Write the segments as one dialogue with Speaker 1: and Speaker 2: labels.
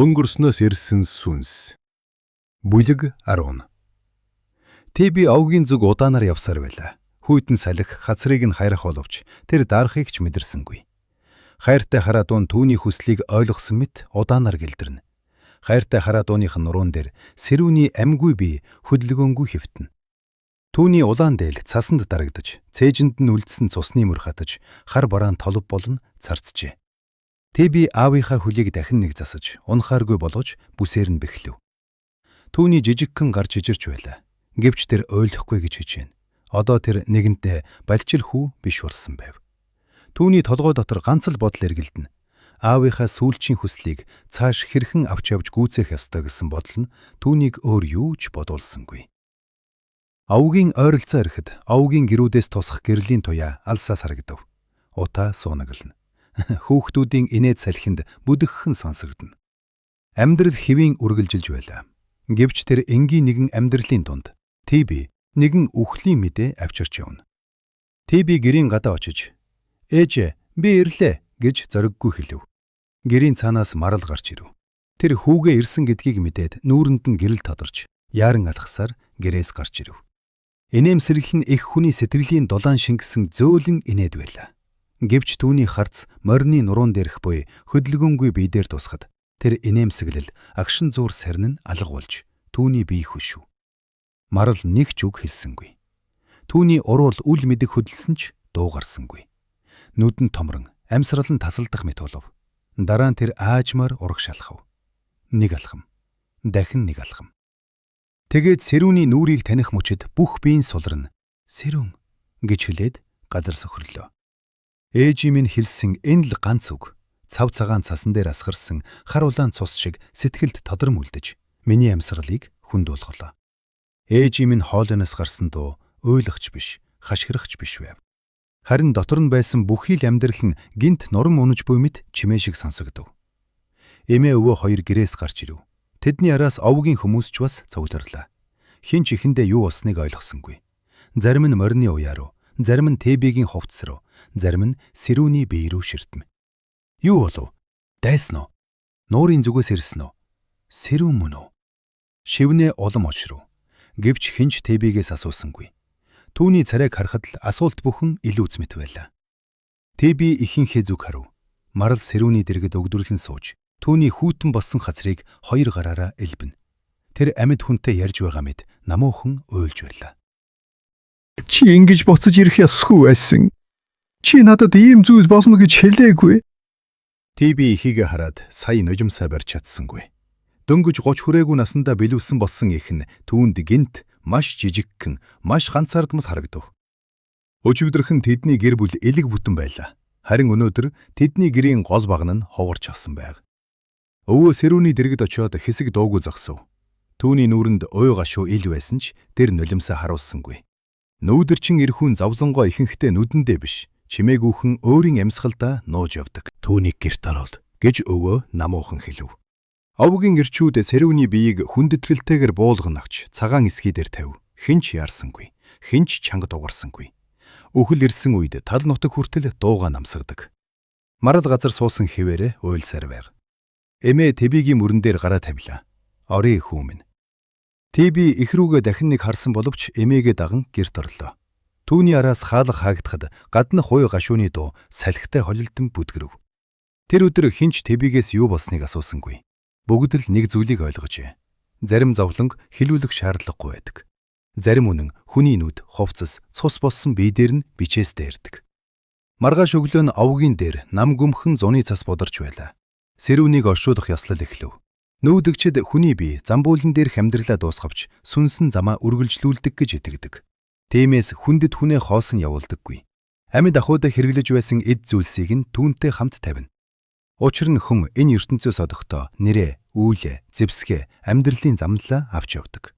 Speaker 1: Өнгөрснөөс ирсэн сүнс.
Speaker 2: Бүлэг 10. Тэби овгийн зүг удаанаар явсаар байлаа. Хүйтэн салхи хацрыг нь хайрах боловч тэр дарахыг ч мэдэрсэнгүй. Хайртай хараа дуун түүний хүслийг ойлгосон мэт удаанаар гэлдэрнэ. Хайртай хараа дууных нь нуруун дээр сэрүүний амьгүй бие хөдөлгөөнгүй хэвтэнэ. Түүний улаан дээл цасанд дарагдаж, цээжинд нь үлдсэн цусны мөр хатаж, хар бараан толб болон царцжээ. Тэби аавынхаа хөлийг дахин нэг засаж, унахааргүй болгож бүсээр нь бэхлэв. Түүний жижигхэн гар жижирч байлаа. Гэвч тэр ойлгохгүй гэж хичээнэ. Одоо тэр нэгэнтээ балчир хүү биш болсон байв. Түүний толгой дотор ганц л бодол эргэлдэнэ. Аавынхаа сүүлчийн хүслийг цааш хэрхэн авч явж гүйцээх ёстой гэсэн бодол нь түүнийг өөр юу ч бодуулсангүй. Овгийн ойролцоо ирэхэд овгийн гэрүүдээс тусах гэрлийн туяа алсаас харагдав. Утаа суунаглана. Хүүхдүүдийн инээд салхинд бүдэгхэн сонсогдоно. Амьдрал хэвийн үргэлжилж байлаа. Гэвч тэр энгийн нэгэн амьдралын дунд Тэби нэгэн үхлийн мэдээ авчирч явна. Тэби гэрийн гадаа очиж "Ээж, би ирлээ" гэж зориггүй хэлэв. Гэрийн цаанаас Марал гарч ирэв. Тэр хүүгээ ирсэн гэдгийг мэдээд нүүрэнд нь гэрэл тодорч яаран алхасаар гэрээс гарч ирэв. Инээмсэглэл нь эх хүний сэтгэлийн дулаан шингэсэн зөөлөн инээд байлаа. Гэвч түүний харц морины нуруун дээрх буй хөдөлгөөнгүй бие дээр тусахад тэр инээмсэглэл агшин зуур сарнин алга болж түүний бие хөшив. Марал нэг ч үг хэлсэнгүй. Түүний уруул үл мэдэг хөдөлсөн ч дуу гарсангүй. Нүд нь томрон, амьсрал нь тасалдах мэт болов. Дараа нь тэр аажмаар урагш алхав. Нэг алхам. Дахин нэг алхам. Тэгээд сэрүүний нүүрийг таних мөчид бүх биеийн суларна. "Сэрүүн" гэж хэлээд газар сөхөрлөө. Ээжийн минь хэлсэн энэ л ганц үг цав цагаан цасан дээр асгарсан хар улаан цус шиг сэтгэлд тодром үлдэж миний амьсгалыг хүнд болголоо. Ээжийн минь хоолойноос гарсан дуу уйлах ч биш, хашгирах ч биш байв. Харин дотор нь байсан бүхий л амьдрал нь гэнэт нурам унаж буй мэт чимээ шиг сонсогдов. Эмээ өвөө хоёр гэрээс гарч ирэв. Тэдний араас овгийн хүмүүс ч бас цугларлаа. Хэн ч эхэндээ юу болсныг ойлгосонгүй. Зарим нь морины уяа руу, зарим нь Тэбигийн хувцас руу, зарим нь сэрүүний бие рүү ширтэнэ. Юу болов? Дайсан уу? Нуурын зүгээс ирсэн үү? Сэрүүн мөн үү? Шивнээ улам очров. Гэвч хэн ч Тэбигээс асуусангүй. Түүний царайг харахад л асуулт бүхэн илүүц мэт байлаа. Тэби эхийнхээ зүг харав. Марал сэрүүний дэргэд өгдөрлөн сууж, түүний хүйтэн болсон хацрыг хоёр гараараа элбэнэ. Тэр амьд хүнтэй ярьж байгаа мэт намуухан уйлж байлаа.
Speaker 3: Чи ингэж буцаж ирэх ёсгүй байсан. Чи надад ийм зүйл болно гэж хэлээгүй.
Speaker 2: Тэби эхийгээ хараад сая нулимсаа барьж чадсангүй. Дөнгөж 30 хүрээгүй насандаа билүүсэн болсон эх нь түүнд гэнэт маш жижигхэн, маш ганцаардмал харагдав. Өчигдөрхөн тэдний гэр бүл элэг бүтэн байлаа. Харин өнөөдөр тэдний гэрийн гол багана нь ховорч авсан байг. Өвөө сэрүүний дэргэд очиод хэсэг дуугүй зогсов. Түүний нүүрэнд уй гашуу ил байсан ч тэр нулимсаа харуулсангүй. Нүүдэрчин эр хүн зовлонгоо ихэнхдээ нүдэндээ биш, чимээгүйхэн өөрийн амьсгалдаа нууж явдаг. Түүнийг гэрт оруул гэж өвөө намуухан хэлэв. Овгийн эрчүүд сэрүүний биеийг хүндэтгэлтэйгээр буулган авч цагаан эсгий дээр тавив. Хэн ч яарсангүй. Хэн ч чанга дуугарсангүй. Үхэл ирсэн үед тал нутаг хүртэл дуугаа намсгадаг. Марал газар суусан хэвээрээ уйлсаар байв. Эмээ Тэбигийн мөрөн дээр гараа тавилаа. "Оръё, хүү минь." Тэби эх рүүгээ дахин нэг харсан боловч эмээгээ даган гэрт орлоо. Түүний араас хаалга хаагдахад гаднах уй гашууны дуу салхитай холилдон бүдгэрв. Тэр өдөр хэн ч Тэбигээс юу болсныг асуусангүй. Бүгд л нэг зүйлийг ойлгожээ. Зарим зовлонг хэлүүлэх шаардлагагүй байдаг. Зарим үнэн хүний нүд, хувцас, цус болсон бие дээр нь бичээстэй ирдэг. Маргааш өглөө нь овгийн дээр нам гүмхэн зуны цас бударч байлаа. Сэрүүнийг оршуулах ёслол эхлэв. Нүүдэгчид хүний бие замбуулан дээрх амьдралаа дуусгавч сүнс нь замаа үргэлжлүүлдэг гэж итгэдэг. Тиймээс хүндэт хүнээ хоосон явуулдаггүй. Амьд ахуйдаа хэрэглэж байсан эд зүйлсийг нь түүнтэй хамт тавина. Учир нь хүн энэ ертөнцөөс одохдоо нэрээ, үүлээ, зэвсгээ, амьдралын замналаа авч явдаг.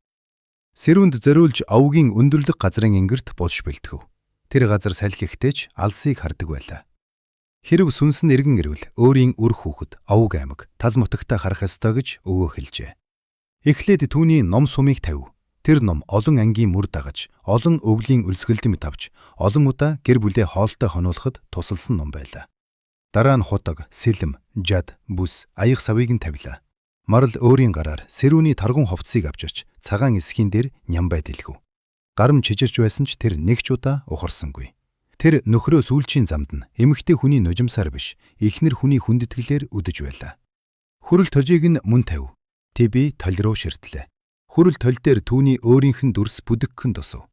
Speaker 2: Сэрүүнд зориулж овгийн өндөрлөг газрын ингэрт булш бэлтгэв. Тэр газар салхи ихтэй ч алсыг хардаг байлаа. Хэрэв сүнс нь эргэн ирвэл өөрийн үр хүүхэд, овог аймаг, таз мутагтай харах ёстой гэж өвөө хэлжээ. Эхлээд түүний ном сумыг тавив. Тэр ном олон ангийн мөр дагаж, олон өвлийн өлсгөлдөм тавж, олон удаа гэр бүлээ хоолтой хонуулахад тусалсан ном байлаа. Дараа нь хутаг, сэлэм, жад, бүс, аяга савыг нь тавилаа. Марал өөрийн гараар сэрүүний таргун хувцсыг авчирч цагаан эсхийн дээр нямбай дэлгэв. Гарам чижирч байсан ч тэр нэг ч удаа ухарсангүй. Тэр нөхрөө сүүлчийн замд нь эмэгтэй хүний нулимсаар биш, эхнэр хүний хүндэтгэлээр үдэж байлаа. Хүрэл тожийг нь мөн тавь. Тэби толь руу ширтлээ. Хүрэл толь дээр түүний өөрийнх нь дүрс бүдэгхэн тусав.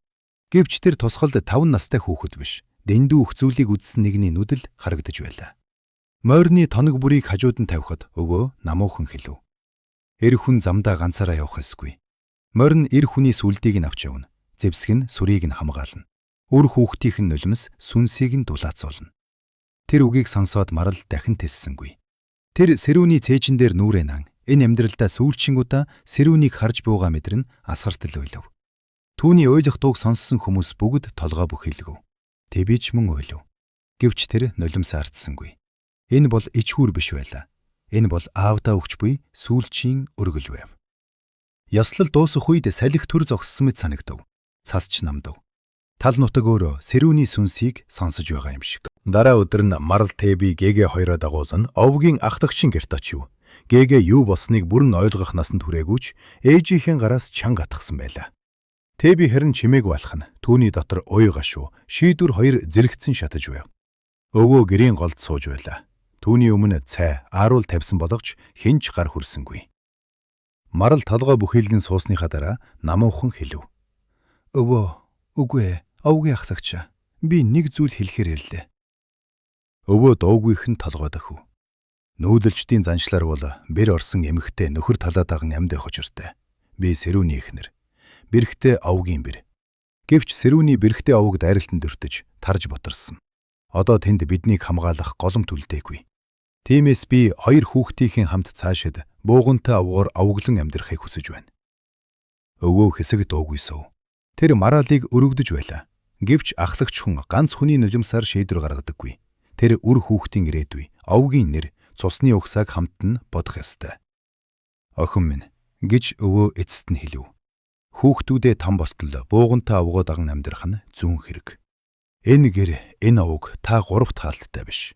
Speaker 2: Гэвч тэр тусгалд 5 настай хүүхэд биш, дэндүү их зүйлийг үзсэн нэгний нүдэл харагдаж байлаа. Морины тоног бүрийг хажууд нь тавихад өвөө намуухан хэлв. Эр хүн замдаа ганцаараа явах ёсгүй. Морин эр хүний сүлдийг нь авч явна. Зэвсэг нь сүрийг нь хамгаална. Үр хүүхдийнх нь нулимс сүнсийг нь дулаацуулна. Тэр үгийг сонсоод Марал дахин тэссэнгүй. Тэр сэрүүний цээжин дээр нүүрээ наан энэ амьдралдаа сүүлчийн удаа сэрүүнийг харж буугаа мэдрэн асгартал уйлав. Түүний уйлах дууг сонссон хүмүүс бүгд толгой бүхийлгэв. Тэби ч мөн уйлав. Гэвч тэр нулимс ардсангүй. Энэ бол ич хүүр биш байлаа. Энэ бол аавдаа өгч буй сүүлчийн өргөл байв. Ёслол дуусах үед салхи төр зогссон мэт санагдав. Цас ч намдав. Тал нутаг өөрөө сэрүүний сүнсийг сонсож байгаа юм шиг. Дараа өдөр нь Марал Тэби Гэгэ хоёроо дагуулан овгийн ахлагчийн гэрт очив. Гэгэ юу болсныг бүрэн ойлгох насанд хүрээгүй ч ээжийнхээ гараас чанга атгсан байлаа. Тэби харин чимээгүй алах нь түүний дотор уй гашуу шийдвэр хоёр зэрэгцэн шатаж байв. Өвөө гэрийн голд сууж байлаа. Түүний өмнө цай, ааруул тавьсан боловч хэн ч гар хүрсэнгүй. Марал толгой бүхийлгэн суусныхаа дараа намуухан хэлв. Өвөө, үгүй ээ, овгийн ахлагч. Би нэг зүйл хэлэхээр ирлээ. Өвөө дуугүйх нь толгой дохив. Нүүдэлчдийн заншлаар бол бэр орсон эмэгтэй нөхөр талаа даган амьд явах учиртай. Би сэрүүний эхнэр. Бэрхтээ овгийн бэр. Гэвч сэрүүний бэрхтээ овог дайралтанд өртөж тарж ботарсан. Одоо тэнд биднийг хамгаалах голомт үлдээгүй. Тиймээс би хоёр хүүхдийнхээ хамт цаашид буугантай овгоор овоглон амьдрахыг хүсэж байна. Өвөө хэсэг дуугүй сув. Тэр Маралыг өргөдөж байлаа. Гэвч ахлагч хүн ганц хүний нулимсаар шийдвэр гаргадаггүй. Тэр үр хүүхдийн ирээдүй, овгийн нэр, цусны угсааг хамт нь бодох ёстой. Охин минь гэж өвөө эцэст нь хэлв. Хүүхдүүдээ там болтол буугантай овгоо даган амьдрах нь зүүн хэрэг. Энэ гэр, энэ овог та гуравт хаалттай биш.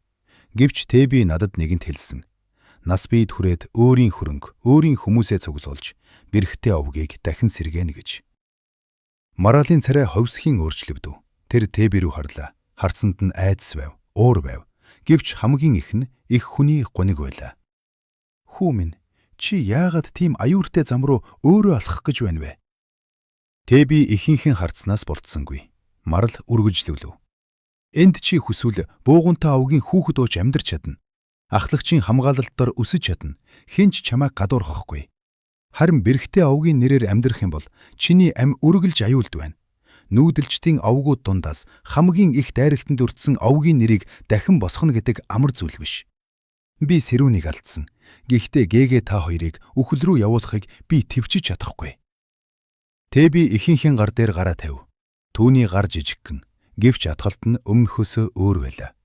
Speaker 2: Гэвч Тэби надад нэгэнт хэлсэн. Нас биед хүрээд өөрийн хөрөнгө, өөрийн хүмүүсээ цуглуулж бэрхтээ овгийг дахин сэргээнэ гэж. Маралын царай ховсхийн өөрчлөгдөв. Тэр Тэби рүү харлаа. Харцанд нь айдас байв, уур байв. Гэвч хамгийн их нь их хүний гуниг байлаа. Хүү минь, чи яагаад тийм аюуртай зам руу өөрөө алхах гэж байна вэ? Тэби ихийнхэн харцнаас болцсонгүй. Марал үргэлжлүүлв. Энд чи хүсвэл буугантай овгийн хүүхэд ууж амьдарч чадна. Ахлагчийн хамгаалалт дор өсөж чадна. Хэн ч чамайг гадуурхахгүй. Харин бэрхтээ овгийн нэрээр амьдрах юм бол чиний ам үргэлж аюулд байна. Нүүдэлчдийн овгууд дундаас хамгийн их дайралтанд өртсөн овгийн нэрийг дахин босгоно гэдэг амар зүйл биш. Би сэрүүнийг алдсан. Гэхдээ гээгээ та хоёрыг үхэл рүү явуулахыг би тэвчиж чадахгүй. Тэби ихийнхээ гар дээр гараа тавив. Түүний гар жижигхэн. Гэвч атгалт нь өмнөхөөсөө өөр байлаа.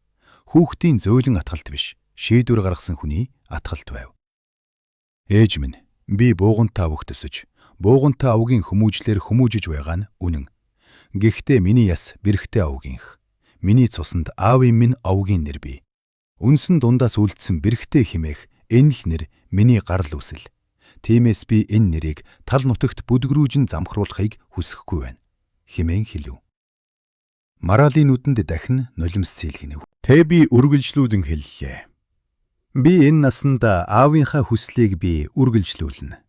Speaker 2: Хүүхдийн зөөлөн атгалт биш, шийдвэр гаргасан хүний атгалт байв. Ээж минь, би буугантай овогт өсөж, буугантай овгийн хүмүүжлэр хүмүүжиж байгаа нь үнэн. Гэхдээ миний яс бэрхтээ овгийнх. Миний цуснд аавын минь овгийн нэр бий. Үнсэн дундаас үлдсэн бэрхтээ химээх энэ л нэр миний гарал үүсэл. Тиймээс би энэ нэрийг тал нутагт бүдгрүүжин замхруулахыг хүсэхгүй байна. Химээн хэлв. Маралын нүдэнд дахин нулимс цэлгэнэв. Тэби үргэлжлүүлэн хэллээ. Би энэ насанд аавынхаа хүслийг би үргэлжлүүлнэ.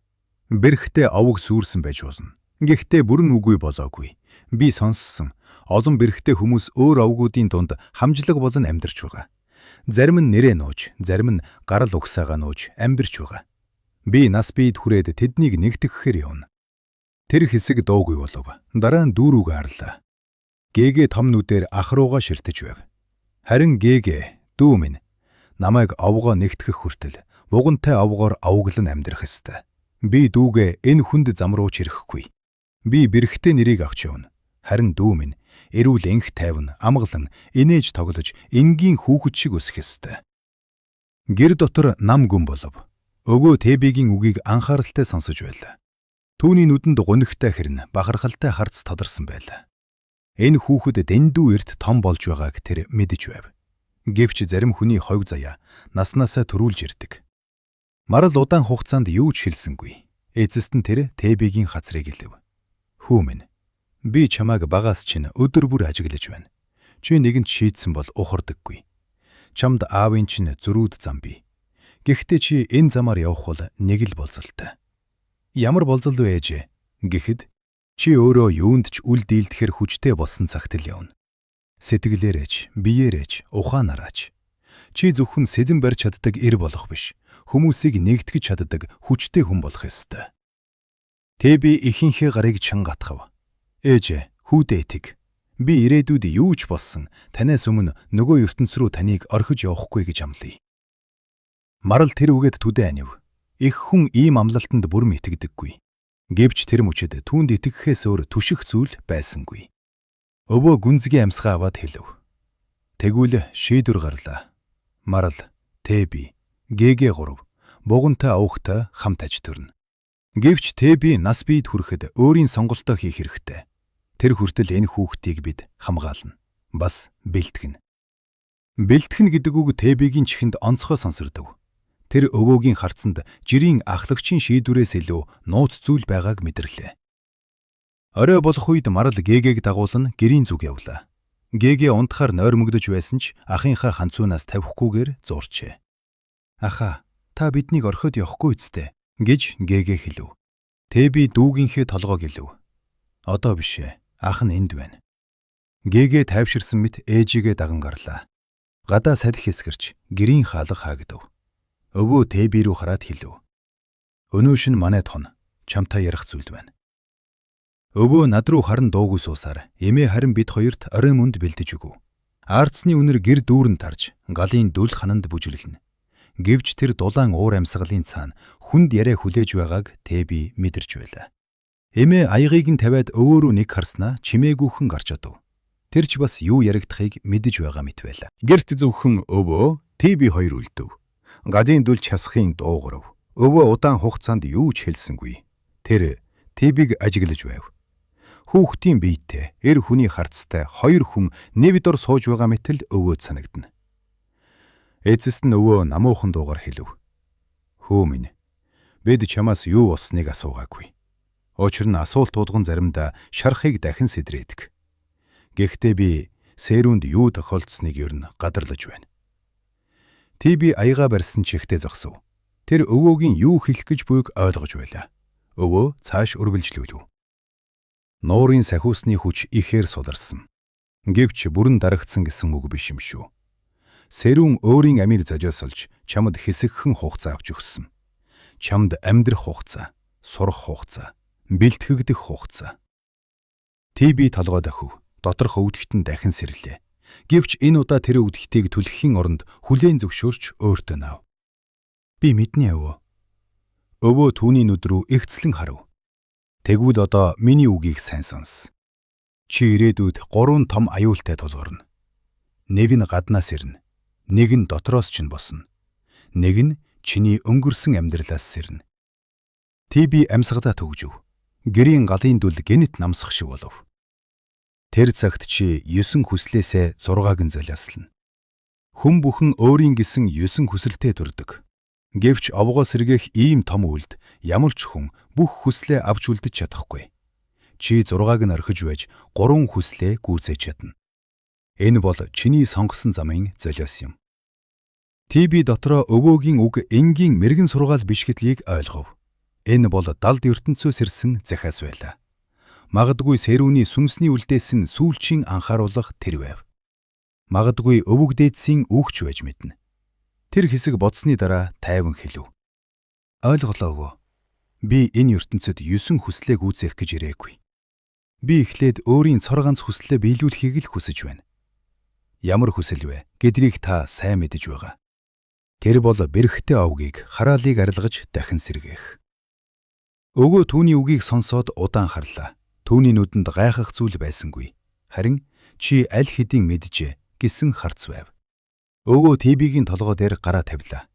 Speaker 2: Бэрхтээ овог сүрсэн байж болно. Гэхдээ бүрэн үгүй болоогүй. Би сонссон. Олон бэрхтээ хүмүүс өөр овгуудын дунд хамжлаг болон амьдарч байгаа. Зарим нь нэрээ нууж, зарим нь гарал угсаагаа нууж амьдарч байгаа. Би нас биед хүрээд тэднийг нэгтгэхээр явна. Тэр хэсэг дуугүй болов. Дараа нь дүүрүүг арлаа. Гэгэ том нүдээр ах руугаа ширтэж байв. Харин Гэгэ дүү минь намайг овгоо нэгтгэх хүртэл бугантай овгоор овоглон амьдрах ёстой. Би дүүгээ энэ хүнд зам руу чирэхгүй. Би бэрхтээ нэрийг авч явна. Харин дүү минь эрүүл энх тайван амгалан инээж тоглож энгийн хүүхэд шиг өсөх ёстой. Гэр дотор нам гүн болов. Өвөө Тэбигийн үгийг анхааралтай сонсож байлаа. Түүний нүдэнд гунигтай хэрн бахархалтай харц тодорсон байлаа. Энэ хүүхэд дэндүү эрт том болж байгааг тэр мэдэж байв. Гэвч зарим хүний ховь заяа наснаасаа төрүүлж ирдэг. Марал удаан хугацаанд юу ч хэлсэнгүй. Эцэст нь тэр Тэбигийн хацрыг хэлэв. Хүү минь, би чамайг багаас чинь өдөр бүр ажиглаж байна. Чи нэгэнт шийдсэн бол ухардаггүй. Чамд аавын чинь зөрүүд зам бий. Гэхдээ чи энэ замаар явах бол нэг л болзолтой. Ямар болзол вэ ээжээ? Гэхэд чи өөрөө юунд ч үл дийлдэхэр хүчтэй болсон цагт л явна. Сэтгэлээрээ ч, биеэрээ ч, ухаанаараа ч. Чи зөвхөн сэдэм барьж чаддаг эр болох биш. Хүмүүсийг нэгтгэж чаддаг хүчтэй хүн болох ёстой. Тэби эхийнхээ гарыг чанга атгав. Ээжээ, хүүдээ итэг. Би ирээдүйд юу ч болсон танаас өмнө нөгөө ертөнц рүү таныг орхиж явахгүй гэж амлая. Марал тэр үгээд төдий анив. Их хүн ийм амлалтанд бүрэн итгэдэггүй. Гэвч тэр мөчид түүнд итгэхээс өөр түших зүйл байсангүй. Өвөө гүнзгий амьсгаа аваад хэлэв. Тэгвэл шийдвэр гарлаа. Марал, Тэби, ГГ 3 бугантай овогтой хамт аж төрнө. Гэвч Тэби нас биед хүрэхэд өөрийн сонголтоо хийх хэрэгтэй. Тэр хүртэл энэ хүүхдийг бид хамгаална. Бас бэлтгэнэ. Бэлтгэнэ гэдэг үг Тэбигийн чихэнд онцгой сонсордов. Тэр өвөөгийн харцанд жирийн ахлагчийн шийдвэрээс илүү нууц зүйл байгааг мэдэрлээ. Орой болох үед Марал Гэгээг дагуулан гэрийн зүг явлаа. Гэгэ унтахаар нойрмогдож байсан ч ахынхаа ханцуунаас тавихгүйгээр зуурчээ. Ахаа, та биднийг орхиод явахгүй үсттэй гэж Гэгэ хэлв. Тэби дүүгийнхээ толгойг элэв. Одоо биш ээ, ах нь энд байна. Гэгэ тайвширсан мэт ээжигээ даган гарлаа. Гадаа салхи хэсгэрч гэрийн хаалга хаагдав. Өвөө Тэби рүү хараад хэлв. Өнөө шөнө манайд хонь, чамтай ярих зүйл байна. Өвөө над руу харан дуугүй суусаар эмээ харин бид хоёрт оройн мэнд бэлдэж өгөв. Аардсны үнэр гэр дүүрэн тарж, галын дүл хананд бүжиглэнэ. Гэвч тэр дулаан уур амьсгалын цаана хүнд яриа хүлээж байгааг Тэби мэдэрч байлаа. Эмээ аягыг нь тавиад өвөө рүү нэг харснаа чимээгүйхэн гарч одов. Тэр ч бас юу яригдахыг мэдэж байгаа мэт байлаа.
Speaker 1: Гэрт зөвхөн өвөө Тэби хоёр үлдэв. Газын дүл часхын дуугарав. Өвөө удаан хугацаанд юу ч хэлсэнгүй. Тэр Тэбиг ажиглаж байв. Хүүхдийн биетэй, эр хүний харцтай хоёр хүн нэв дор сууж байгаа мэт л өвөөд санагдана. Эцэст нь өвөө намуухан дуугаар хэлэв. Хүү минь, бид чамаас юу болсныг асуугаагүй. Учир нь асуулт туудган заримдаа шарахыг дахин сэдрээдэг. Гэхдээ би сэрүүнд юу тохиолдсныг ер нь гадарлаж байна. Тэби аягаа барьсан чихтэй зогсов. Тэр өвөөгийн юу хэлэх гэж буйг ойлгож байлаа. Өвөө цааш үргэлжлүүлв. Нуурын сахиусны хүч ихээр суларсан. Гэвч бүрэн дарагдсан гэсэн үг биш юм шүү. Сэрүүн өөрийн амийг золиослж чамд хэсэгхэн хугацаа авч өгсөн. Чамд амьдрах хугацаа, сурах хугацаа, бэлтгэгдэх хугацаа. Тэби толгой дохив. Доторх өвдөгт нь дахин сэрлээ. Гэвч энэ удаа тэр өвдөгтийг түлхэхийн оронд хүлээн зөвшөөрч өөртөө нав. Би мэднэ өвөө. Өвөө түүний нүд рүү эгцлэн харав. Тэгвэл одоо миний үгийг сайн сонс. Чи ирээдүйд гурван том аюултай тулгарна. Нэг нь гаднаас ирнэ. Нэг нь дотроос чинь босно. Нэг нь чиний өнгөрсөн амьдралаас сэрнэ. Тэби амьсгадаа төгжөв. Гэрийн галын дүл гэнэт намсах шиг болов. Тэр цагт чи 9 хүслээсээ 6-аг нь золиослоно. Хүн бүхэн өөрийн гэсэн 9 хүсэлтэд төрдөг. Гэвч овгоо сэргээх ийм том үйлд ямар ч хүн бүх хүслээ авч үлдэж чадахгүй. Чи 6-аг нь орхиж байж 3 хүслээ гүйцээж чадна. Энэ бол чиний сонгосон замын золиос юм. Тэби дотроо өвөөгийн үг энгийн мэргэн сургаал биш гэдгийг ойлгов. Энэ бол далд ертөнцөөс ирсэн захиас байлаа. Магадгүй сэрүүний сүнсний үлдээс нь сүүлчийн анхааруулга тэр байв. Магадгүй өвөг дээдсийн үгч байж мэднэ. Тэр хэсэг бодсны дараа тайван хэлв. Ойлголоо өвөө. Би энэ ертөнцид 9 хүслээ гүйцээх гэж ирээгүй. Би эхлээд өөрийн цор ганц хүслээ биелүүлэхийг л хүсэж байна. Ямар хүсэл вэ гэдгийг та сайн мэдэж байгаа. Тэр бол бэрхтээ овгийг хараалыг арилгаж дахин сэргээх. Өвөө түүний үгийг сонсоод удаан харлаа. Түүний нүдэнд гайхах зүйл байсангүй. Харин чи аль хэдийн мэджээ гэсэн харц байв. Өвөө Тэбигийн толгой дээр гараа тавилаа.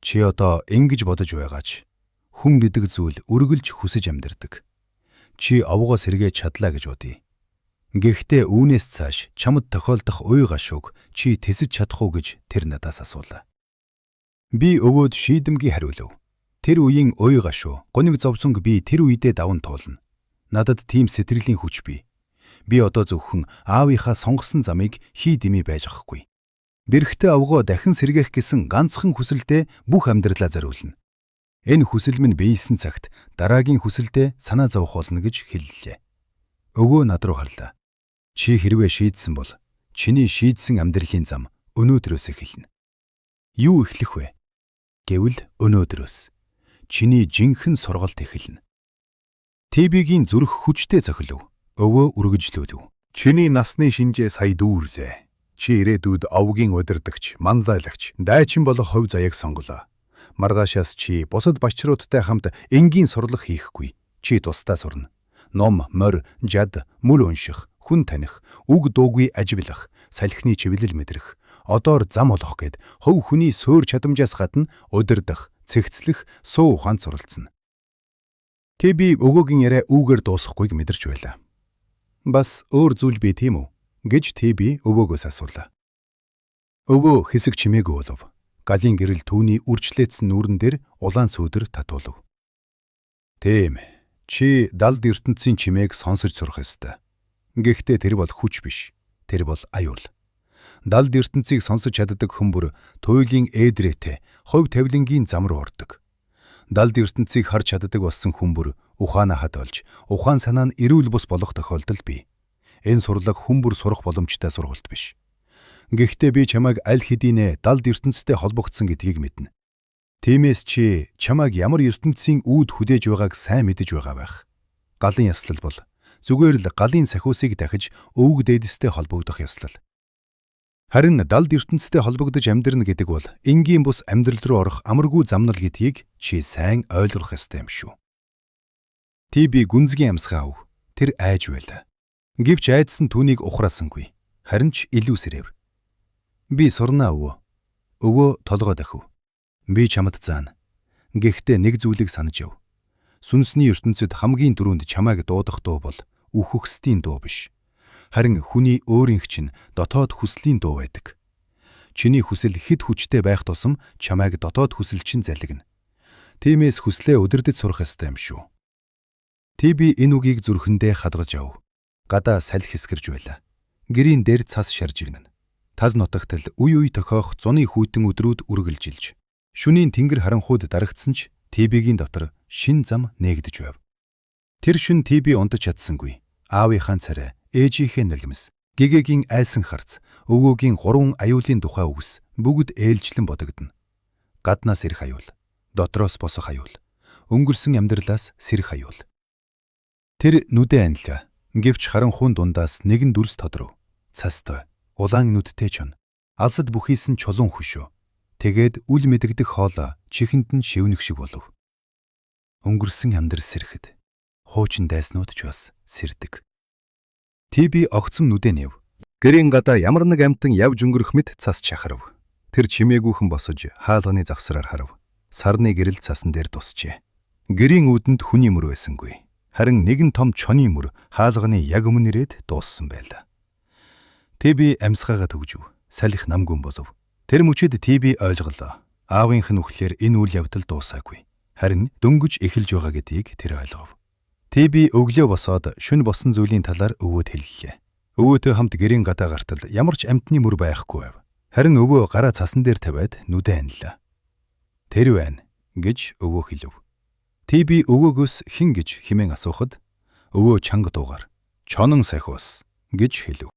Speaker 1: Чи одоо ингэж бодож байгаач. Хүн гэдэг зүйл үргэлж хүсэж амьдардаг. Чи овгоо сэргээж чадлаа гэж бодъё. Гэхдээ үүнээс цааш чамд тохиолдох уй гашууг чи тэсэж чадах уу гэж тэр надаас асуулаа. Би өвөөд шийдэмгий хариулав.
Speaker 2: Тэр үеийн уй гашуу, гуниг зовлонг би тэр үедээ даван туулна. Надад тийм сэтгэлийн хүч бий. Би одоо зөвхөн аавынхаа сонгосон замыг хий дэмий байж ахгүй. Бэрхтээ овгоо дахин сэргээх гэсэн ганцхан хүсэлдээ бүх амьдралаа зориулна. Энэ хүсэл минь биелсэн цагт дараагийн хүсэлдээ санаа зовох болно гэж хэллээ. Өвөө над руу харлаа. Чи хэрвээ шийдсэн бол чиний шийдсэн амьдралын зам өнөөдрөөс эхэлнэ. Юу эхлэх вэ? Гэвэл өнөөдрөөс чиний жинхэнэ сургалт эхэлнэ. ТБ-гийн зүрх хүчтэй цохилов. Өвөө үргэлжлүүлв.
Speaker 1: Чиний насны шинжээ сая дүүрлээ. Чи ирээдүйд овгийн удирдагч, манлайлагч, дайчин болох хувь заяаг сонголоо. Маргаашаас чи бусад баячруудтай хамт энгийн сурлага хийхгүй. Чи тусдаа сурна. Ном, морь, жад, мөл унших, хүн таних, үг дуугүй ажиглах, салхины чиглэл мэдрэх, одоор зам олох гээд хувь хүний суурь чадамжаас гадна удирдах, цэгцлэх, суу ухаанд суралцна.
Speaker 2: ТБ өвөөгийн яриа үүгээр дуусахгүйг мэдэрч байлаа. Бас өөр зүйл бий тийм үү гэж ТБ өвөөгөөс асуулаа. Өвөө хэсэг чимээгүй болов. Галын гэрэл түүний үрчлээдсэн нүүрэн дээр улаан сүүдэр татуулав. Тийм. Чи далд ертөнцийн чимээг сонсож сурах ёстой. Гэхдээ тэр бол хүч биш. Тэр бол аюул. Далд ертөнцийг сонсож чаддаг хүн бүр туйлын ээдрээтэй хувь тавилангийн зам руу ордог. Далд ертөнцийг харж чаддаг болсон хүн бүр ухаанаа хадгалж, ухаан санаа нь эрүүл бус болох тохиолдол бий. Энэ сурлага хүн бүр сурах боломжтой сургалт биш. Гэхдээ би чамайг аль хэдийнэ далд ертөнцтэй холбогдсон гэдгийг мэднэ. Тиймээс чи чамайг ямар ертөнцийн үүд хүдээж байгааг сайн мэдэж байгаа байх. Галын ёслол бол зүгээр л галын сахиусыг дахиж өвөг дээдэстэй холбогдох ёслол. Харин далд ертөнцтэй холбогдож амьдрна гэдэг бол энгийн бус амьдрал руу орох амаргүй замнал гэдгийг чи сайн ойлгох ёстой юм шүү. ТБ гүнзгий амьсгаа ав. Тэр айж байлаа. Гэвч айдас нь түүнийг ухраасангүй. Харин ч илүү сэрэв. Би сурнаа өвөө. Өвөө толгой дохив. Би чамд заана. Гэхдээ нэг зүйлийг санаж яв. Сүнсний ертөнцид хамгийн түрүүнд чамайг дуудах дуу бол үхөхсдийн дуу биш. Харин хүний өөрийнх чинь дотоод хүслийн дуу байдаг. Чиний хүсэл хэд хүчтэй байх тусам чамайг дотоод хүсэл чинь залгина. Тиймээс хүслээ удирдаж сурах ёстой юм шүү. ТБ энэ үгийг зүрхэндээ хадгалж ав. Гадаа салхи хэсгэрж байлаа. Гэрийн дээр цас шаржигнана. Таз нутагт л үе үе тохиох зуны хүйтэн өдрүүд үргэлжилж, шөнийн тэнгэр харанхуйд дарагдсан ч ТБ-гийн дотор шинэ зам нээгдэж байв. Тэр шөнө ТБ унтаж чадсангүй. Аавынхаа царай, ээжийнхээ нулимс, гэгээгийн айсан харц, өвөөгийн гурван аюулын тухай үгс бүгд ээлжлэн бодогдоно. Гаднаас ирэх аюул, дотроос босох аюул, өнгөрсөн амьдралаас сэрэх аюул. Тэр нүдээ анилаа. Гэвч харанхуйн дундаас нэгэн дүрс тодров. Цастай, улаан нүдтэй чон. Алсад бүхийсэн чулуун хөшөө. Тэгээд үл мэдэгдэх хоолой чихэнд нь шивнэх шиг болов. Өнгөрсөн амьдрал сэрэхэд хуучин дайснууд ч бас сэрдэг. ТБ огцом нүдээ нээв. Гэрийн гадаа ямар нэг амьтан явж өнгөрөх мэт цас чахарв. Тэр чимээгүйхэн босож хаалганы завсраар харав. Сарны гэрэл цасан дээр тусчээ. Гэрийн үүдэнд хүний мөр байсангүй. Харин нэгэн том чоны мөр хаалганы яг өмнө ирээд дууссан байлаа. ТБ амьсгаагаа түгжив. Салхи намгүн болов. Тэр мөчид ТБ ойлголоо. Аавынх нь үхлээр энэ үйл явдал дуусаагүй. Харин дөнгөж эхэлж байгаа гэдгийг тэр ойлгов. ТБ өглөө босоод шөнө болсон зүйлийн талаар өвөөд хэллээ. Өвөөтэй хамт гэрийн гадаа гартал ямар ч амьтны мөр байхгүй байв. Харин өвөө гараа цасан дээр тавиад нүдээ анилаа. Тэр байна гэж өвөө хэлв. ТБ өвөөгөөс хэн гэж хэмээн асуухад өвөө чанга дуугаар "Чонон сахиус" гэж хэлв.